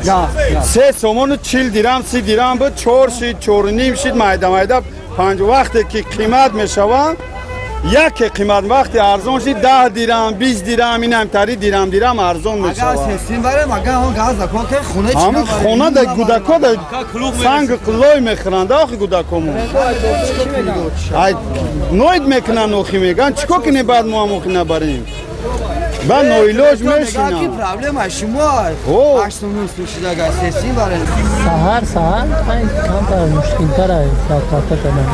3 сомону 40 дирам 30 дирам буд, 4 шид, 4.5 шид, майда майда 5. Вақте ки қимат мешаванд, яке қимат, вақте арзон шид 10 дирам, 20 дирам, инам тари дирам дирам арзон мешавад. Агар сесим барем, агар он газ закон ки хона чи ҳамин хона да гудако да санг лой мехӯранд, охи гудакому. Ай ноид мекунанд, охи меган, чико кунем баъд мо ҳам охи набарем. Ба ноилоҷ мешинам. Ки проблема шумо 8 сомон шуда газ сесим барем. Саҳар саҳар камтар мушкилтар аст заплата кардан.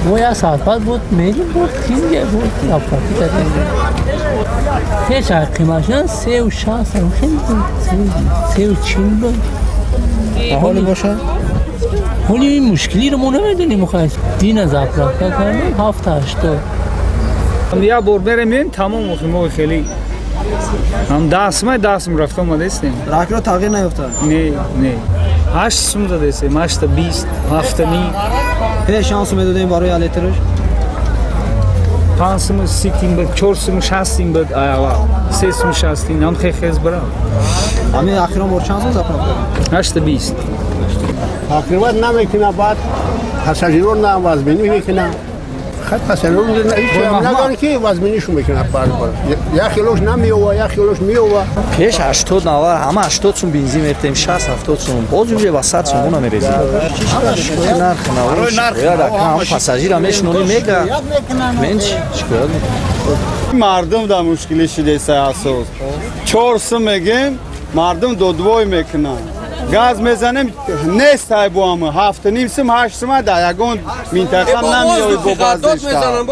Мо як соат баъд буд мерим, буд тинге буд заплата кардем. Пеш аз қимат шудан 3.60 хеле буд, 3.40 буд. Ҳоли бошад? Ҳоли ин мушкилиро мо намедонем. Дина заправка кардем 7.80. Як бор мерем, тамом охи мо хеле ҳам дастмай дастм рафта омадастем. Ракро тағйир наёфта? Не, не. 8 сум задастем, 8.20, 7.5. Пеш шанс медодем барои алитраш? 5 сум 30 тин буд, 4 сум 60 тин буд, аввал 3 сум 60 тин, ҳам хез брав. Ҳамин охирон бор чанд сум заправка? 8.20. Тақрибан намекунад, баъд пассажирон на вазминӣ мекунад. Хат пассажирон наган ки вазминишу мекунад бар. Як хелош намеова, як хелош меова. Пеш 80 навар, ҳама 80 сум бензин мефтем, 60 70 сум. Боз уже ба 100 сум она мерезем. Нарх навор. Пассажира мешнони мега. Мен чикор мекунам? Мардум да мушкилӣ шидеса асос. 4 сум мегем, мардум додвой мекунанд. Газ мезанем, нест ай бо ҳама 7.5 сум, 8 сум дар ягон минтақа намеояд бо баъзешта.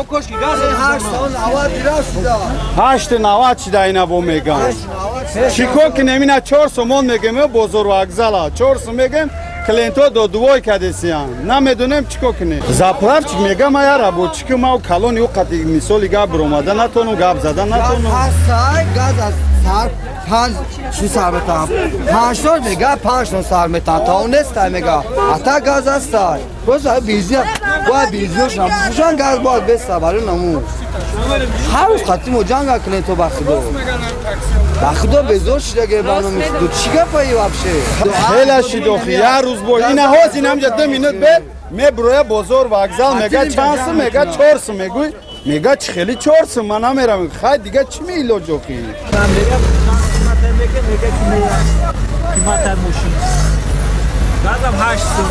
8.90 шуда ина бо меган. Чико кунем ина 4 сомон мегем бозор вокзала, 4 сум мегем, клиентҳо додвой кадесиян. Намедонем чико кунем. Заправщик мега ма я рабочики ма калони ӯ қати мисоли гап биромада натонум, гап зада натонум. Газ аз сар 5 чӣ сар метам? 5 то мега, 5 то сар метам. Та он нест мега. Ата газ аст. Боз бензин, бояд бензинш набошан, газ бояд беста барои наму. Ҳар рӯз қати мо ҷанг клиентҳо ба худо. Ба худо безор шуда ге ба номи худо. Чӣ гапаи вообще? Хеле шид охи, як рӯз бо ина ҳоз ин ҳамҷа 2 минут бед меброя бозор вокзал мега чанд сум, мега 4 сум мегӯй, мега чӣ хели 4 сум, ман намерам. Хай дига чӣ меилоҷ охи? Мегӯяд ки қимат мошин. Газам 8 сум.